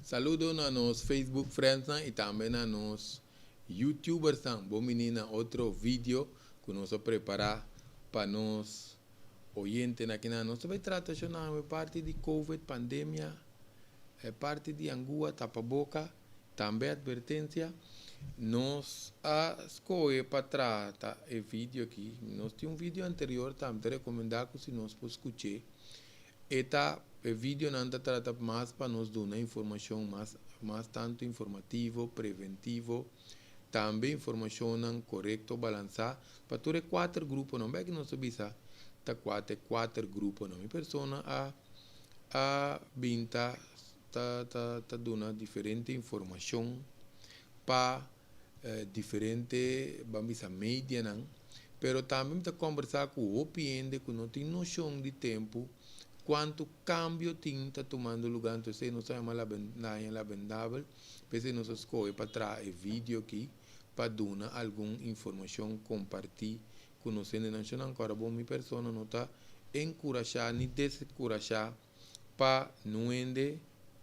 Saludo na nos Facebook friends i tambe na nos YouTubers. Bon bini na otro video ku nos a prepará pa nos oyentenan aki. Nos ta bai trata na parti di COVID, pandemia, parti di angua, tapaboka, tambe atvertensia. Nos a skohe pa trata e video aki. Nos tin un video anterior tambe, ta rekomendá ku si nos por skucha. E ta e videonan ta trata mas pa nos duna informashon mas tantu informativo, preventivo, tambe informashon korekto, balansá, pa tur e kuater gruponan. Ku nos bisa ta kuater gruponan. Mi persona a bin ta duna diferente informashon pa diferente, ban bisa, medianan, pero tambe ta kombersá ku hopi hende ku no tin noshon di tempu kuantu kambio tin ta tumando lugá. Anto nos ta yama lamentabel, p'esei nos a skohe pa traha e video aki pa duna algun informashon, kompartí ku nos nashonal. Awor bon, mi persona no ta enkurashá ni desenkurashá pa ningun hende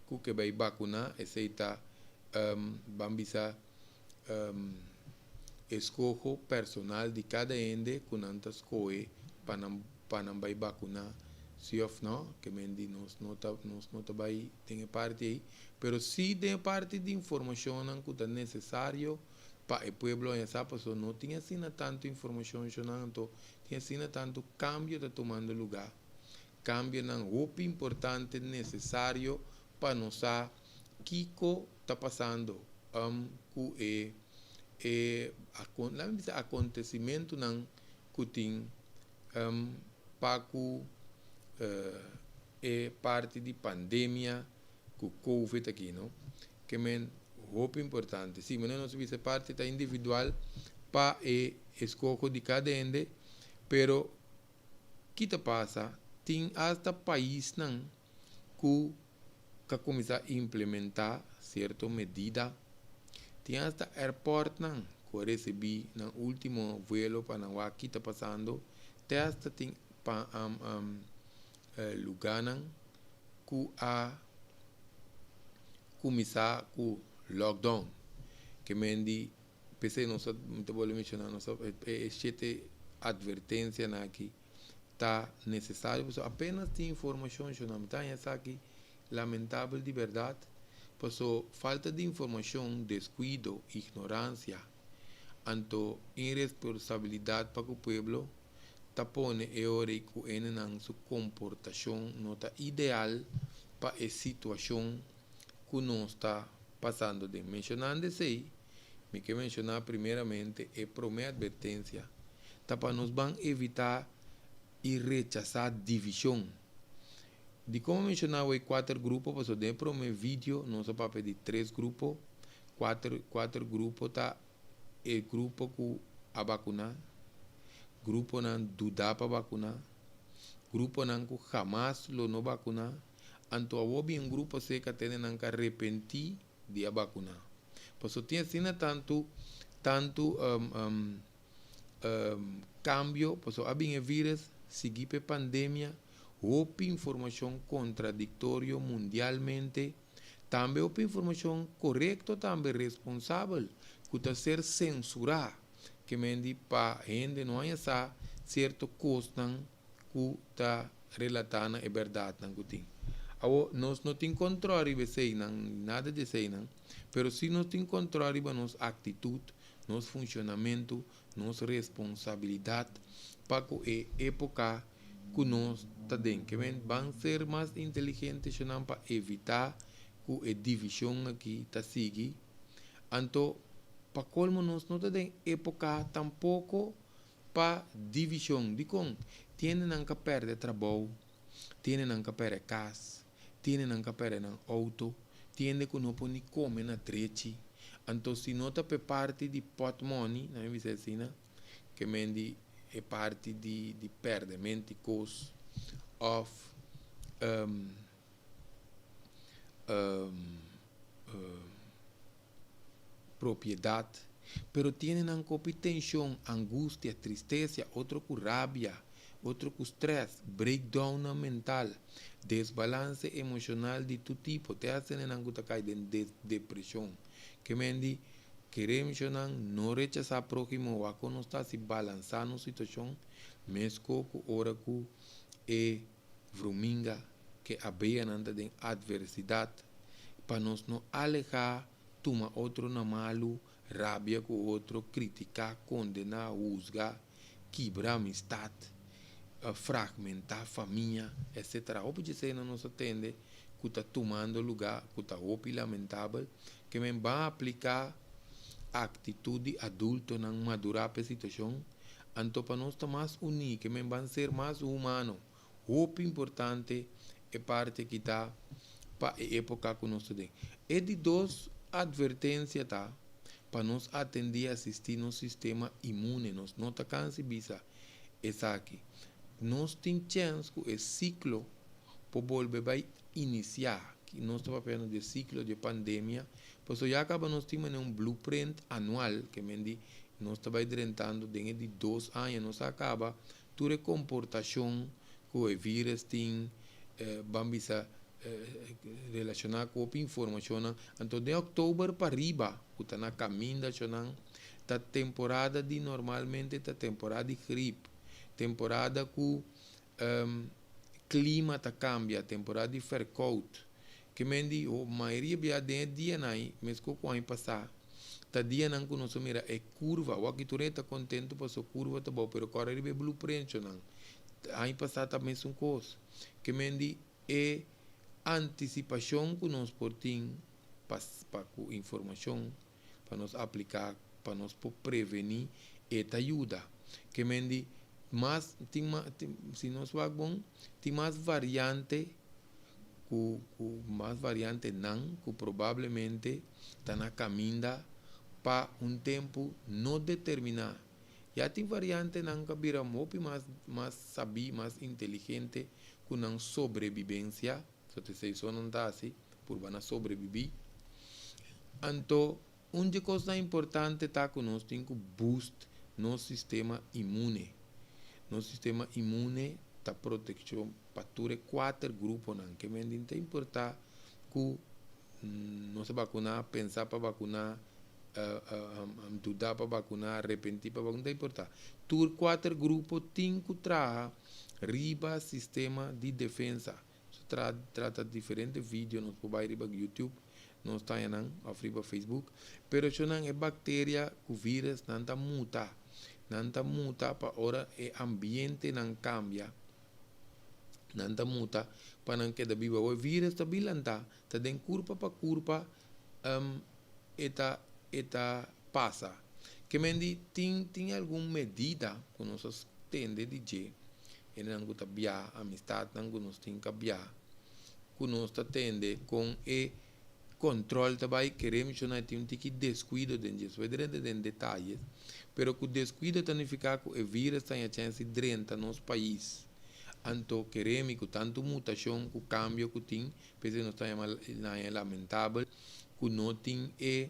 ku ke bai vakuná. Esei ta ban bisa, eskoho personal di kada hende ku nan ta skohe pa nan bai vakuná si òf no. Ke men di nos no ta bai den parti ei, pero si den parti di informashon ku ta nesesario pa e pueblo sa, paso no tin asina tantu informashon, anto tin asina tantu kambio ta tumando lugá, kambionan hopi importante, nesesario pa nos sa kiko ta pasando ku e akontesimentunan ku tin pa ku e parti di pandemia ku COVID aki, no? Ke men hopi importante. Si, mas nos bisa parti ta individual pa e eskoho di kada hende, pero kiko ta pasa? Tin hasta paisnan ku a kuminsá implementá sierto medida. Tin hasta airportnan ku a risibí nan último vuelo pa nan wak kiko ta pasando. Te hasta tin pa lugánan ku a kuminsá ku lockdown. Ke men di p'esei nos ta bolbe menshoná nos e shete atvertensianan aki ta nesesario. Apenas tin informashon, mi ta aki lamentabel di bèrdat, paso falta di informashon, deskuido, ignoransia, anto irresponsabilidat pa e pueblo ta pone e ora ku nan su komportashon no ta ideal pa e situashon ku nos ta pasando den. Menshonando esei, mi ke menshoná primeramente e promé atvertensia, ta pa nos ban evitá i rechasá divishon. Di kon menshoná e kuater grupo, paso den promé video nos a papia di tres grupo, kuater grupo ta e grupo ku a vakuná, gruponan duda pa vakuná, gruponan ku hamas lo no vakuná, anto awor bin grupo serka nan ku a arepentí di a vakuná. Paso tin asina tantu kambio, paso a bin e virus, sigui pa pandemia, hopi informashon kontradiktorio mundialmente, tambe hopi informashon korekto, tambe responsabel, ku ta ser sensurá, ke men di pa hende no haña sa sierto kosnan ku ta relatá na e bèrdatnan ku tin. Awor, nos no tin kontròl riba eseinan, nada di eseinan, pero si nos tin kontròl riba nos aktitut, nos funshonamentu, nos responsabilidat pa ku e époka ku nos ta den. Ke men ban ser mas inteligente pa evitá ku e divishon aki ta sigui. Anto, pa kolmo nos no ta den époka tampoko pa divishon. Dikon, tin nan ku pèrdè trabou, tin nan ku pèrdè kas, tin nan ku pèrdè nan outo, tin ku no por ni kome na drechi. Anto, si no ta pa parti di portmoni, na mi bisa asina, ke men di e parti di pèrdèmentu kos òf propiedat, pero tin nan ku tenshon, angustia, tristesa, otro ku rabia. Otro ku stress, breakdownnan mental, desbalanse emoshonal di tur tipo, te hasta hendenan ku ta kai den depreshon. Ke men di, kere mishonnan no rechasá próhimo, wak kon nos ta hasi balansá nos situashon, mesko ku ora ku e vruminga ke abeanan ta den atversidat, pa nos no alehá, tuma otro na malu, rabia ku otro, kritiká, kondená, husga, kibra amistat, fragmentá famia, etcetera. Hopi dje eseinan nos a tende ku ta tumando lugá, ku ta hopi lamentabel, ke men ban apliká aktitut di adultonan madurá pa e situashon, anto pa nos ta mas uní, ke men ban ser mas humano. Hopi importante e parti aki ta pa e époka ku nos ta den. E di dos atvertensia ta pa nos atendé i asistí nos sistema inmune. Nos no ta kansa bisa esaki. Nos tin chèns ku e siklo por bolbe bai inisiá. Nos ta papiando di e siklo di e pandemia, pasobra ya kaba nos tin manera un blueprint anual, ke men di nos ta bai drentando den e di dos aña. Nos a kaba tur e komportashon ku e vírus tin, ban bisa relashoná ku hopi informashonnan. Anto den òktober pa riba ku ta na kaminda shonnan ta temporada di normalmente ta temporada di grip, temporada ku klima ta kambia, temporada di fèrkout. Ke men di mayoria bia den e dianan ei meskos ku aña pasá ta dianan ku nos a mira e kurva. Wak tur e ta kontentu pasobra kurva ta bou pero kòrda riba e blueprint shonnan. Aña pasá ta mesun kos. Ke men di e antisipashon ku nos por tin pa pa ku informashon pa nos apliká pa nos por prevení e ta yuda. Ke men di mas tin mas si nos wak bon tin mas variante ku ku mas variantenan ku probablemente ta na kaminda pa un tempu no determiná. Ya tin variantenan ku a bira hopi mas mas sabí, mas inteligente ku nan sobrebibensia, so ta esei so nan ta hasi, purba na sobrebibí. Anto un dje kosnan importante ta ku nos tin ku boost nos sistema inmune. Nos sistema inmune ta protekshon pa tur e kuater gruponan. Ke men di ta importá ku nos a bakuná, pensa pa bakuná, duda pa bakuná, arepentí pa bakuná, no ta importá. Tur kuater grupo tin ku traha riba sistema di defensa. Nos a trata diferente video, nos por bai riba YouTube, nos ta haña nan, òf riba Facebook. Pero shonnan e bakteria ku vírus nan ta muta. Nan ta muta pa ora e ambientenan kambia. Nan ta muta pa nan keda biba. Awor e vírus ta bilantá, ta den kurpa pa kurpa e ta e ta pasa. Ke men di tin tin algun medida ku nos a tende di dje, hendenan ku ta bia, amistatnan ku nos tin ka bia, ku nos ta tende kon e control ta bai, kere mishona e tin un tiki descuido den dje, so drenta den detayes, pero ku descuido ta nifiká ku e virus ta haña chèns di drenta nos pais. Anto kere mi ku tantu mutashon ku kambio ku tin, p'esei nos ta yama haña lamentabel ku no tin e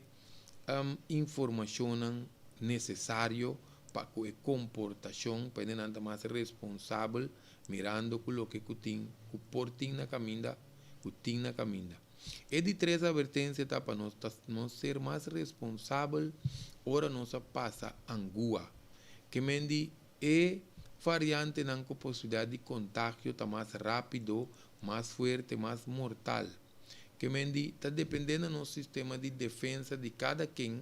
informashonnan nesesario pa ku e komportashon pa hendenan ta mas responsabel mirando ku loke ku tin ku por tin na kaminda ku tin na kaminda. E di tres avertensia ta pa nos ta nos ser mas responsabel ora nos a pasa angua. Ke men di e variantenan ku posibilidat di kontagio ta mas rápido, mas fuerte, mas mortal. Ke men di ta dependé na nos sistema di defensa di kada ken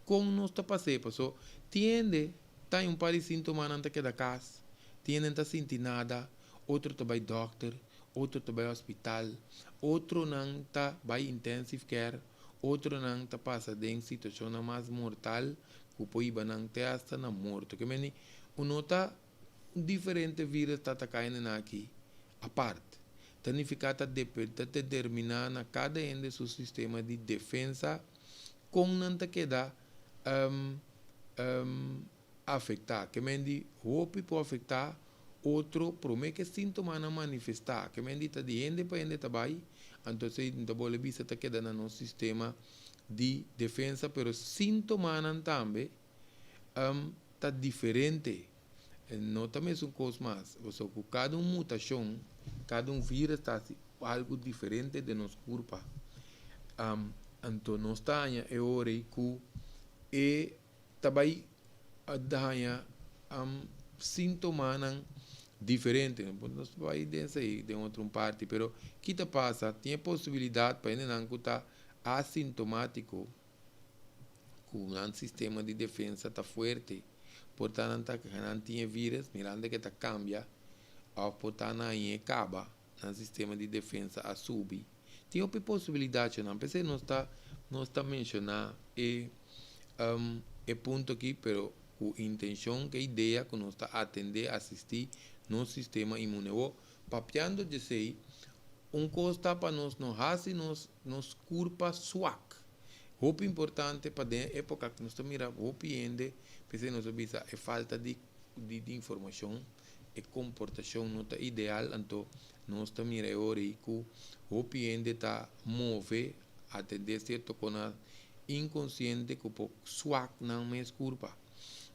kon nos ta pas'é. Paso tin hende ta un par di síntomanan ta keda kas, tin hende no ta sinti nada, otro ta bai dòkter, otro ta bai hospital, otronan ta bai intensive care, otronan ta pasa den situashonnan mas mortal ku por hiba nan te asta na morto. Ke men di un no ta un diferente virus ta ataká hendenan aki apart. Ta nifiká ta ta determiná na kada hende su sistema di defensa kon nan ta keda afektá. Ke men di hopi por afektá otro promé ke síntomanan manifestá. Ke men di ta di hende pa hende ta bai, anto esei ta bolbe bisa ta keda na nos sistema di defensa, pero síntomanan tambe ta diferente. No ta mesun kos mas. Pasobra ku kada un mutashon, kada un virus ta hasi algu diferente den nos kurpa. Anto nos ta haña e ora ei ku e ta bai haña síntomanan diferente. Nos ta bai den esei den otro un parti, pero ki ta pasa? Tin e posibilidat pa hendenan ku ta asintomátiko, ku nan sistema di defensa ta fuerte, por ta nan ta nan tin e virus, mirando ke ta kambia, òf por ta nan hañ'é kaba, nan sistema di defensa a subi. Tin hopi posibilidat nan. P'esei nos ta menshoná e punto aki, pero ku intenshon, ku idea ku nos ta atendé, asistí nos sistema inmune. Papiando di esei, un kos ta pa nos no hasi nos kurpa swak. Hopi importante pa den époka ku nos ta mira hopi hende, p'esei nos a bisa e falta di informashon, e komportashon no ta ideal, anto nos ta mira e ora ei ku hopi hende ta move, atendé sierto kos inkonsiente ku por swak nan mes kurpa.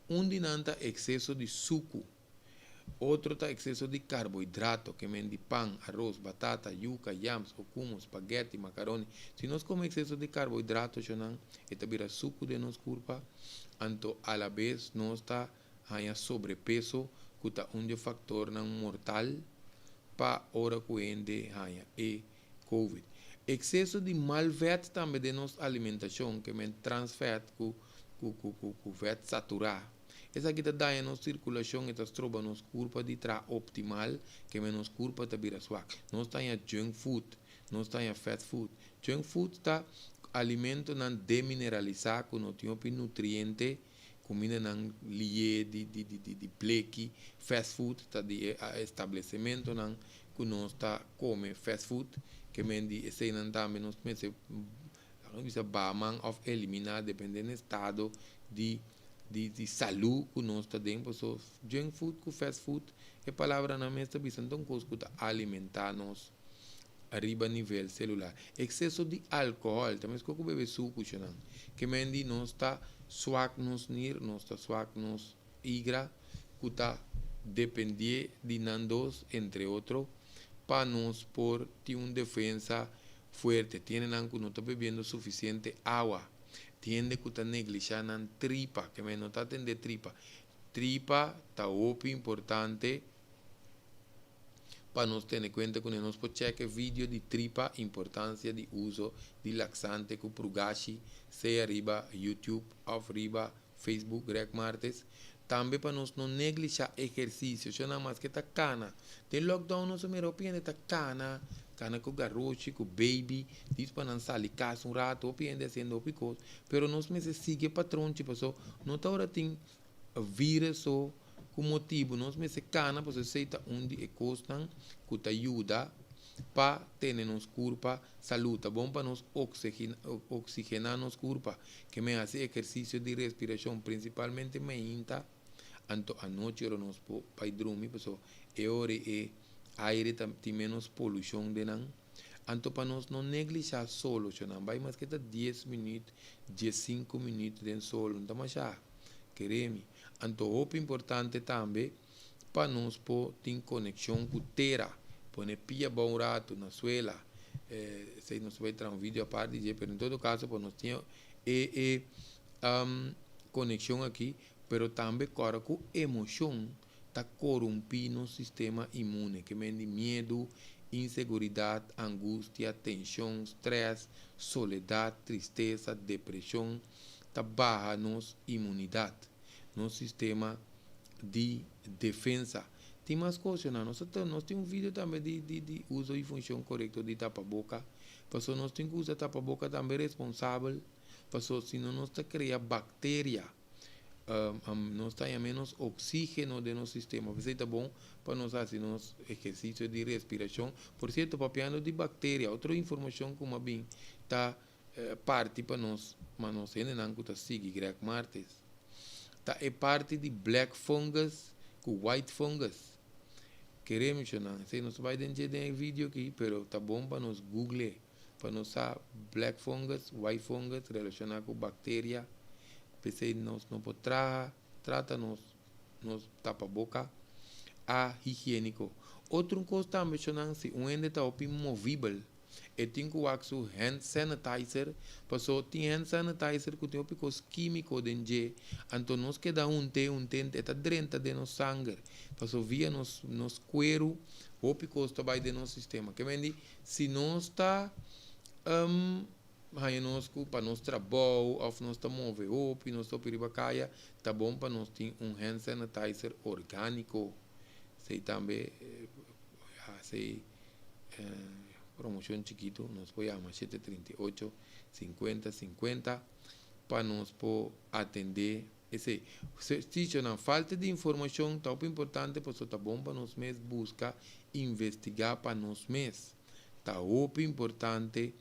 Un di nan ta ekseso di suku. Otro ta ekseso di karbohidrato, ke men di pan, aros, batata, yuka, yams, okumo, spaghetti, makaroni. Si nos kome ekseso di karbohidrato, nan, e ta bira suku den nos kurpa, anto a la bes nos ta haña sobrepeso, ku ta un di e faktornan mortal pa ora ku hende haña e COVID. Ekseso di mal vet tambe den nos alimentashon, ke men trans vet ku vet saturá. Esaki ta daña nos sirkulashon, ta stroba nos kurpa di traha optimal, ke men nos kurpa ta bira swak. Nos ta haña junk food, nos ta haña fast food. Junk food ta alimentonan demineralisá ku no tin hopi nutriente, kumindanan lié di bleki. Fast food ta di establesimentonan ku nos ta kome fast food, ke men di eseinan tambe nos mester bisa baha man òf eliminá, dependiendo estado di salú ku nos ta den. So junk food ku fast food, e palabranan mes ta bisa, anto kos ku ta alimentá nos riba nivel selular. Ekseso di alkohòl, tambe ku bebe suku nan. Ke men di nos ta swak nos nir, nos ta swak nos igra, ku ta dependé di nan dos, entre otro, pa nos por tin un defensa fuerte. Tin nan ku no ta bebiendo sufisiente awa. Tin ku ta neglishá nan tripa, ke men no ta atendé tripa. Tripa ta hopi importante pa nos tene kuenta ku nos por check video di tripa, importansia di uso di laksante ku prugashi, sea riba YouTube òf riba Facebook Greg Martes. Tambe pa nos no neglishá ehersisio, so nada mas ku ta kana. Den lockdown nos mira hopi hende ta kana, kana ku garoshi, ku baby, djis pa nan sali kas un ratu, hopi hende hasiendo hopi kos, pero nos mester sigui patronchi, paso no ta ora tin virus so ku motibu, nos mester kana, paso esei ta un di e kosnan ku ta yuda pa tene nos kurpa salú. Ta bon pa nos oksigená nos kurpa, ke men hasi ehersisio di respirashon, prinsipalmente mainta, anto anochi ora nos por bai drumi, paso e ora e aire tin menos polushon den nan. Anto pa nos no neglishá solo, nan bai maske ta 10 minüt, 15 minüt den solo, no ta masha, kere mi. Anto hopi importante tambe pa nos por tin konekshon ku tera, pone pia bon ratu na suela. Esei nos bai traha un video aparte dje, pero en todo kaso pa nos tin e konekshon aki, pero tambe kòrda ku emoshon ta korumpí nos sistema inmune, ke men di miedu, inseguridat, angustia, tenshon, strès, soledat, tristesa, depreshon, ta baha nos inmunidat, nos sistema di defensa. Tin mas kos, nos tin un video tambe di uso i funshon korekto di tapaboka, paso nos tin ku usa tapaboka tambe responsabel, paso sino nos ta krea bakteria, nos ta haña menos oksígeno den nos sistema. P'esei ta bon pa nos hasi nos ehersisio di respirashon. Por sierto, papiando di bakteria, otro informashon ku m'a bin ta parti pa nos, ma nos hendenan ku ta sigui Greg Martes, ta e parti di black fungus ku white fungus. Kere menshoná, esei nos bai den dje den e video aki, pero ta bon pa nos google, pa nos sa black fungus, white fungus relashoná ku bakteria. P'esei nos no por traha, trata nos. Nos tapaboka a higiéniko. Otro kos tambe, shonnan, si un hende ta hopi movibel, e tin ku wak su hand sanitizer, paso tin hand sanitizer ku tin hopi kos kímiko den dje, anto nos keda hunte, hunte, e ta drenta den nos sanger, paso via nos kueru, hopi kos ta bai den nos sistema. Ke men di, si nos ta haña nos ku pa nos trabou òf nos ta move hopi, nos ta hopi riba kaya, ta bon pa nos tin un hand sanitizer orgániko. Esei tambe, hasi promoshon chikitu, nos por yama 738 50 50 pa nos por atendé esei. Si nan falta di informashon ta importante, pasobra ta bon pa nos mes buska, investigá pa nos mes. Ta hopi importante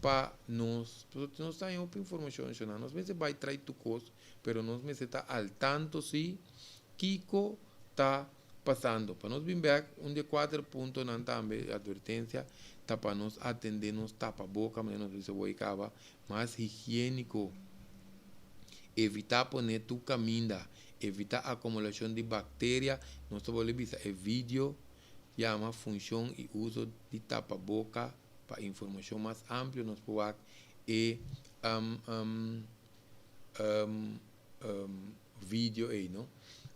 pa nos, nos tin hopi informashon, nos mes bai traha tur kos, pero nos mes ta al tanto si kiko ta pasando. Pa nos bin bèk, un di kuater puntonan tambe, atvertensia, ta pa nos atendé nos tapaboka, mas nos bisa bai kaba, mas higiéniko. Evitá pone tur kaminda, evitá akumulashon di bakteria. Nos ta bolbe bisa e video yama "Funshon i uso di tapaboka". Pa informashon mas amplio nos por e video ei, no?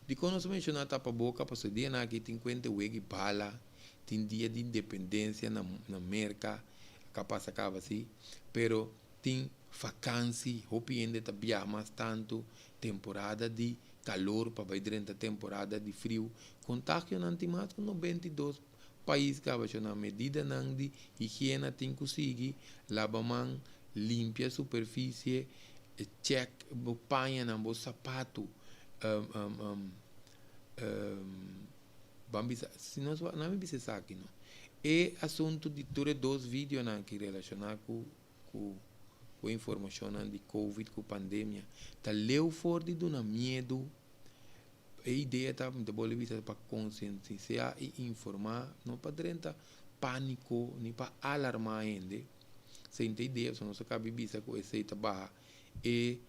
Dikon nos menshoná tapaboka? Pasobra dia aki tin kuenta wega bala, tin Dia di Independensia na Merka, kapas kaba asina, pero tin vakantie, hopi hende ta biaha mas tantu, temporada di kalor pa bai drenta temporada di friu, kontagionan tin mas ku 92 pais kaba. Na medidanan di higiena tin ku sigui: laba man, limpia superfisie, check bo paña, bo sapatu, ban bisa, si nos no mi bisa esaki, no? E asuntu di tur dos videonan ku relashoná ku informashon di COVID, ku pandemia, ta leu for di duna miedu. E idea ta di bolbe pa konsientisá i informá, no pa drenta pániko, ni pa alarmá hende. Sin idea, so nos kaba di bisa ku esei ta baha e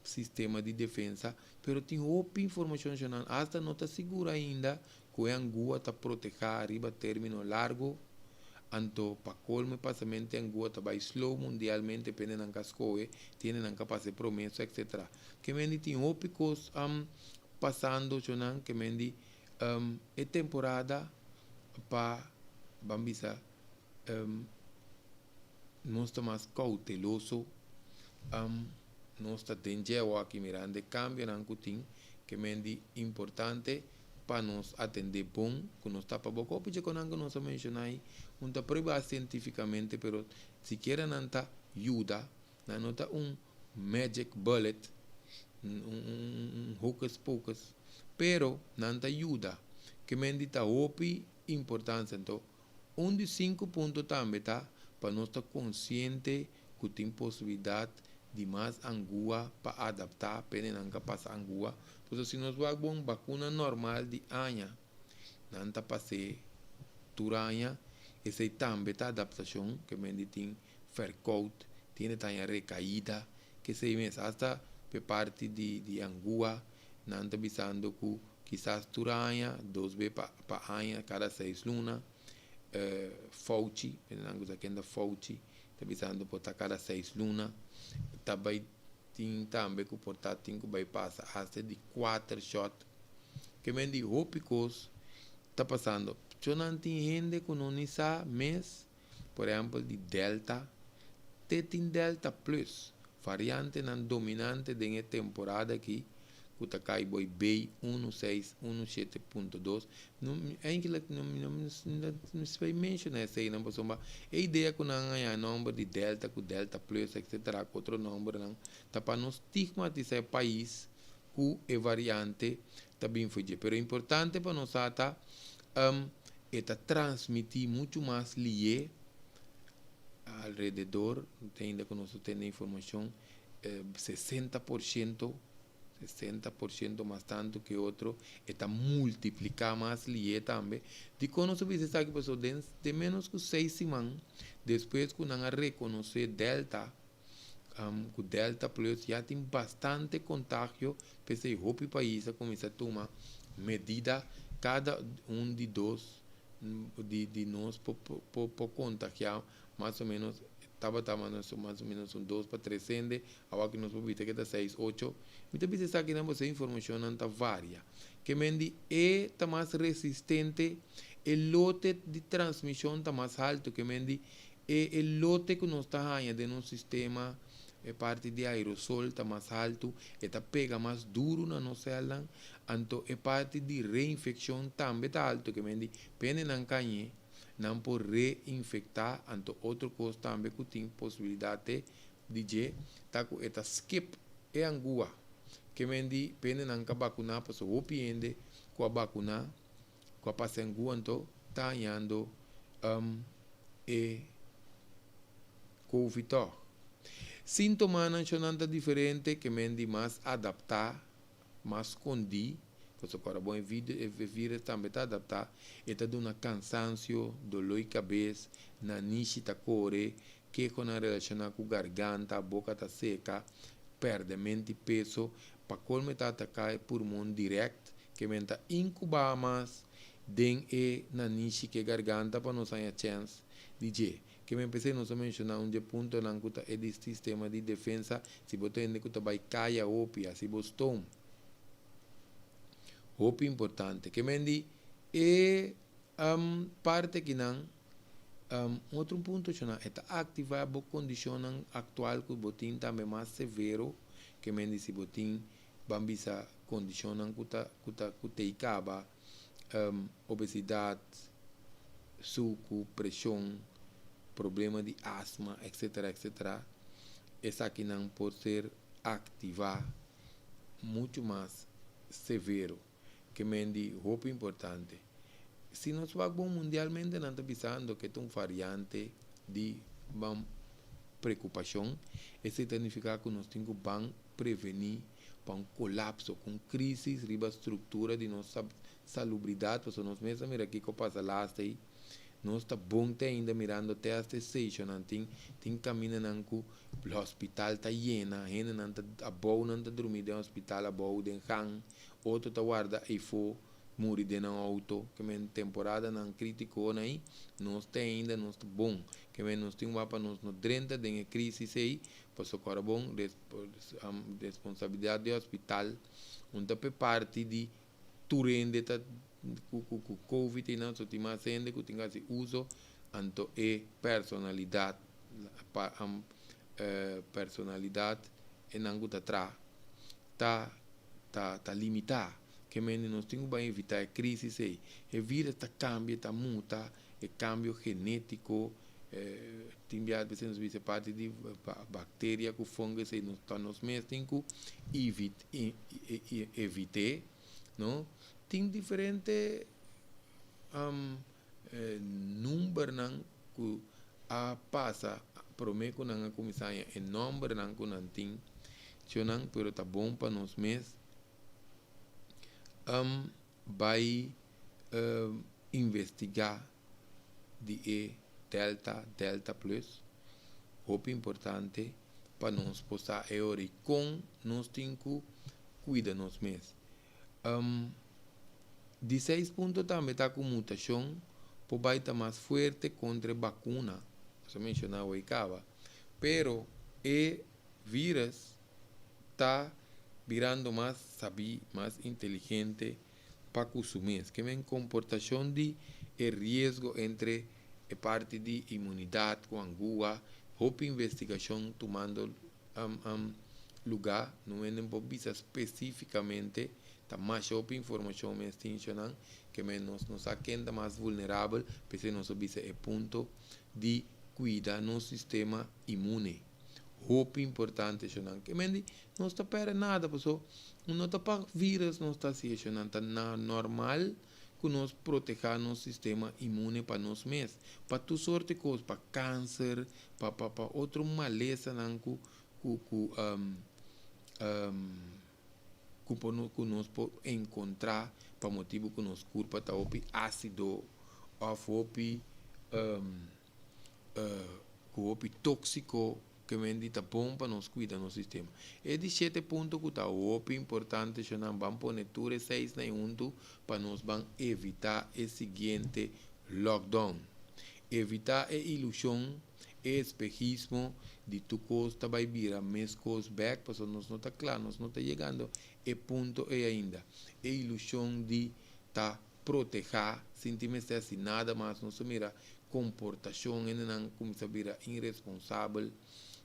sistema di defensa, pero tin hopi informashon, hasta no ta sigur ainda ku e angua ta protehá riba término largu. Anto pa kolmo, pasamentu angua ta bai slow mundialmente, pende nan kaskoe tiene nan kapas promesa, etc. Ke men di, tin hopi kos pasando, shonnan. Ke men di, e temporada pa, ban bisa, nos ta mas kouteloso, nos ta den aki mirando kambionan ku tin. Ke men di, importante pa nos atendé bon ku nos tapaboka. Hopi ku nos a menshoná ei no ta probá sientífikamente, pero sikiera nan ta yuda, nan no ta un magic bullet, un hocus pocus, pero nan ta yuda. Ke men di, ta hopi importansia. Anto un di sinku punto tambe ta pa nos ta konsiente ku tin posibilidat di mas angua pa adaptá, pene nan pasa angua. Pues si nos wak bon, vakuna normal di aña, nan ta pas'é tur aña, esei tambe ta adaptashon. Ke men di, tin verkoud, tin ta rekaída, ke sei mes, hasta pe parti di angua, nan ta bisando ku kisas tur aña, 2 be pa aña, kada 6 luna. Fauci, nan usa kenda Fauci, ta bisando por ta kada 6 luna. Tambe tin tambe ku por ta tin ku bai pasa hasta di kuater shot. Ke men di, hopi kos ta pasando. Shonnan, tin hende ku no ni sa mes, por ehèmpel, di Delta, te tin Delta Plus, variantenan dominante den e temporada aki, ku ta kai boi B1617.2. No, eigenlijk no se menshoná esei nan, pasobra e idea ku nan haña nòmber di Delta ku Delta Plus, etc., ku otro nòmbernan, ta pa no stigmatisá e pais ku e variante ta bin fugir. Pero importante pa nos ta e ta transmití muchu mas lihé, alrededor, ainda ku nos tin informashon, 60%, 60% mas tantu ku otro, ta multipliká mas lihé tambe. Dikon nos bisa ku pasobra den ménos ku 6 siman despues ku nan a rekonosé Delta. Ku Delta Plus ya tin bastante kontagio, p'esei hopi pais a kuminsá tuma medida. Kada un di dos di nos por kontagiá mas o ménos, tabata mas o ménos un 2 pa 3 hende, awor ku nos por bisa ku ta 6, 8. Mi ta bisa akinan bo informashonnan ta varia. Ke men di e ta mas resistente, e lote di transmishon ta mas altu, ke men di e lote ku nos ta haña den un sistema, e parti di aerosol ta mas altu, e ta pega mas duru na nos sèlnan, anto e parti di reinfekshon tambe ta altu, ke men di pa hendenan kai, nan por reinfektá. Anto otro kos tambe ku tin posibilidat di dje, ta ku e ta skip e angua. Ke men di pa hendenan ku a vakuná, pasobra hopi hende ku a vakuná, ku a pasa angua, anto ta hañando e COVID toch. Síntomanan ta diferente, ke men di mas adaptá, mas skondí, pasobra bon, e vírùs tambe ta adaptá, e ta duna kansansio, doló di kabes, nanishi ta kore, kehonan relashoná ku garganta, boka ta seka, pèrdèmentu di peso. Pa kolmo ta ataká e pulmon direkt, ke men ta inkubá mas den e nanishi ku garganta pa nos haña chèns di dje. Ke men p'esei nos a menshoná un di puntonan ku ta e di sistema di defensa, si bo tende ku ta bai kaya hopi, hasi bo stoom. Hopi importante. Ke men di e parti akinan, otro punto shona, e ta aktivá bo kondishonnan aktual ku bo tin tambe mas severo, ke men di si bo tin, ban bisa, kondishonnan ku t'ei kaba, obesidat, suku, preshon, problema di asma, etc., etc. Esakinan por ser aktivá muchu mas severo. Ke men di hopi importante. Si nos wak bon mundialmente, nan ta bisando ku ta un variante di ban preokupashon. Esei ta nifiká ku nos tin ku ban prevení pa un kolapso, ku un krísis riba struktura di nos salubridat, pasobra nos mes a mira kiko pasa last ei. Nos ta bon te ainda mirando test station tin kamindanan ku hospital ta yena, hendenan ta abou, nan ta drumi den hospital abou den gang, otro ta warda eifó muri den nan outo. Ke men temporadanan krítiko ei, nos te ainda nos ta bon. Ke men nos tin pa nos no drenta den e krísis ei, pasobra bon, responsabilidat di hospital, un ta parti di tur hende ta ku COVID i nan so tin mas hende ku tin hasi uso, anto e personalidat pa personalidat e nan ku ta tra ta limitá. Ke men nos tin ku evitá e krísis ei. E vírùs ta kambia, ta muta, e kambio genétiko, tin bia nos bisa parti di bakteria ku fungus ei, nos ta nos mes tin ku evit'é, no? Tin diferente numbernan ku a pasa promé ku nan a kuminsá e nòmbernan ku nan tin nan, pero ta bon pa nos mes bai investigá di e Delta, Delta Plus. Hopi importante pa nos por sa e ora kon nos tin ku kuida nos mes. Di seis punto tambe ta ku mutashon por bai ta mas fuerte kontra vakuna. Nos a menshoná ei kaba. Pero e vírùs ta birando mas sabí, mas inteligente pa ku su mes. Ke men komportashon di e riesgo entre e parti di inmunidat ku angua, hopi investigashon tumando lugá, no por bisa spesífikamente, ta mas hopi informashon mes tin, ke men nos no sa ken ta mas vulnerabel, p'esei nos a bisa e punto di kuida nos sistema inmune. Hopi importante, shonnan. Ke men di no ta pèrdè nada, pasobra no ta pa vírùs nos ta hasi, shonnan, ta na normal ku nos protehá nos sistema inmune pa nos mes, pa tur sorto di kos, pa kanser, pa otro malesanan ku nos por enkontrá pa motibu ku nos kurpa ta hopi ásido òf hopi ku hopi tóksiko. Ke men di ta bon pa nos kuida nos sistema. E di shete punto ku ta hopi importante shonnan ban pone tur e seisnan huntu pa nos ban evitá e siguiente lockdown. Evitá e ilushon, e espejismo di tur kos ta bai bira meskos bèk pasobra nos no ta kla, nos no ta yegando e punto ei ainda. E ilushon di ta protehá sin tin mester hasi nada mas, nos ta mira komportashon hendenan kuminsá bira iresponsabel.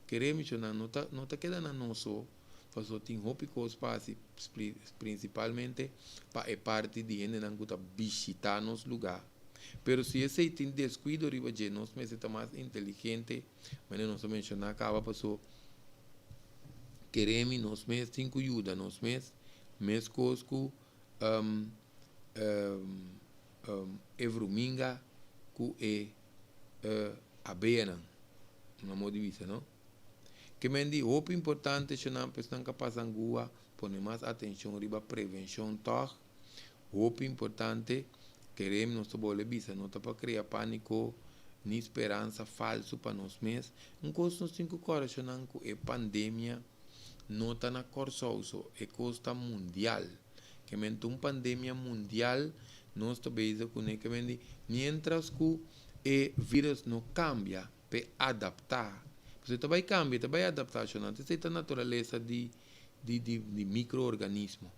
Kere mishonan no ta no ta keda na nos so pasobra tin hopi kos pa hasi prinsipalmente pa e parti di hendenan ku ta bishitá nos lugá. Pero si esei tin deskuido riba dje nos mester ta mas inteligente manera nos a menshoná kaba paso keremi nos mes tin ku yuda nos mes meskos ku e vruminga ku e abeanan na modo di bisa no. Ke men di hopi importante eshonan pa esnan ka pasa angua pone mas atenshon riba prevenshon tòg. Hopi importante kerem nos ta bole bisa no ta pa krea pániko ni speransa falsu pa nos mes. Un kos nos tin ku kòrda eshonan ku e pandemia no ta na Kòrsou so, e kos ta mundial. Ke men ta un pandemia mundial nos ta bezig kuné. Ke men di miéntras ku e vírus no kambia p'e adaptá, pasobra e ta bai kambia, e ta bai adaptá shonnan. Esei ta naturalesa di di di di mikroorganismo.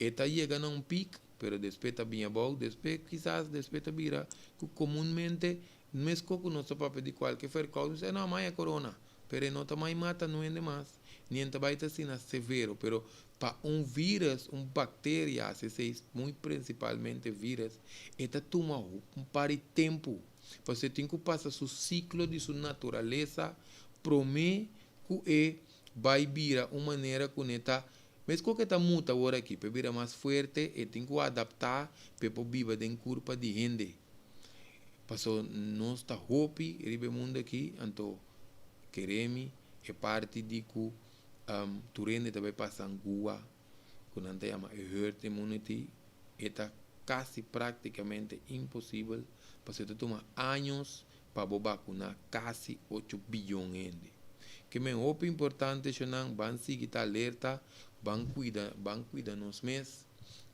E ta yega na un pik, pero despues ta bin abou, despues kisas despues ta bira ku komunmente meskos ku nos ta papia di kualke fèrkous, nos ta no mai e korona, pero e no ta mai mata no hende mas, ni e ta bai ta asina severo, pero pa un vírus, un bakteria, asesei muy prinsipalmente vírus, e ta tuma un par di tempu, pasobra e tin ku pasa su siklo di su naturalesa promé ku e bai bira un manera ku ne ta meskos ku e ta muta awor aki pa e bira mas fuerte e tin ku adaptá pa e por biba den kurpa di hende. Paso nos ta hopi riba e mundu aki anto keremi e parti di ku tur hende ta bai pasa angua ku nan ta yama e herd immunity e ta kasi praktikamente imposibel pasobra e ta tuma años pa bo bakuná kasi ocho biyon hende. Ke men hopi importante shonnan ban sigui ta alerta, ban kuida, ban kuida nos mes,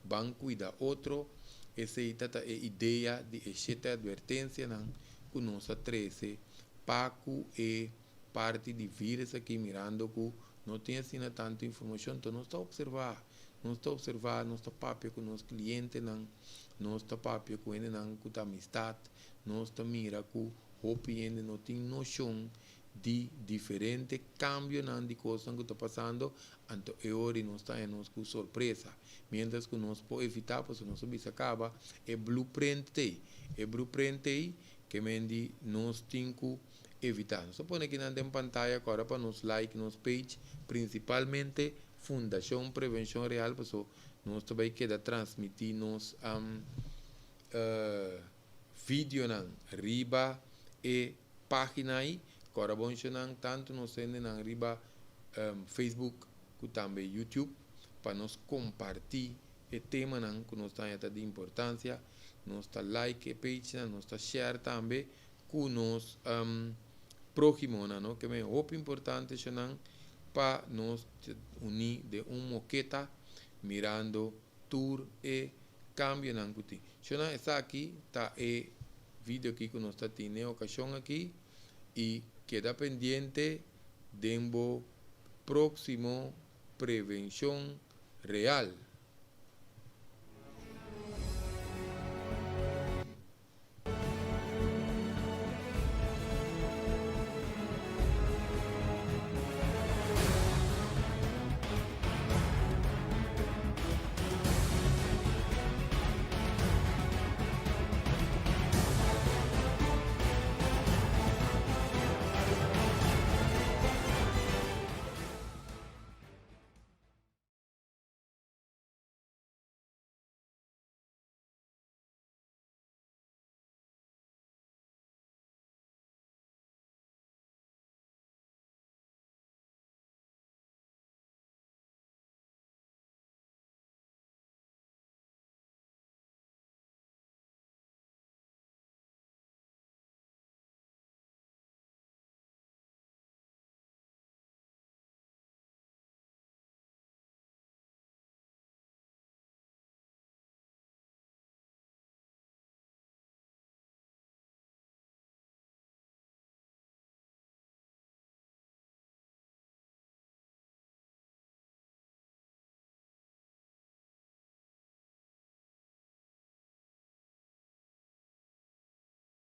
ban kuida otro, esei ta ta e idea di e shete advertensianan ku nos a trese pa ku e parti di virus aki mirando ku no tin asina tantu informashon, enton nos ta opservá, nos ta opservá, nos ta papia ku nos klientenan, nos ta papia ku hendenan ku ta amistat, Nos ta mira ku hopi hende no tin noshon di diferente kambionan di kosnan ku ta pasando, anto e ora nos ta haña nos ku sorpresa. Miéntras ku nos por evitá, pasobra nos a bisa kaba e blueprint t'ei. E blueprint t'ei ke men di nos tin ku evitá. Nos a pone kinan den pantaya ku ora pa nos like nos page, prinsipalmente Fundashon Prevenshon Real, pasobra nos ta bai keda transmití nos videonan riba e pagina ei. Kòrda bon shonnan tantu nos hendenan riba Facebook ku tambe YouTube pa nos kompartí e temanan ku nos ta haña ta di importansia. Nos ta like e pagenan, nos ta share tambe ku nos próhimonan, no? Ke men hopi importante shonnan pa nos uní den un moketa mirando tur e kambionan ku tin. Shona esaki ta e video aki ku nos ta tin den e okashon aki i keda pendiente den bo próksimo Prevenshon Real.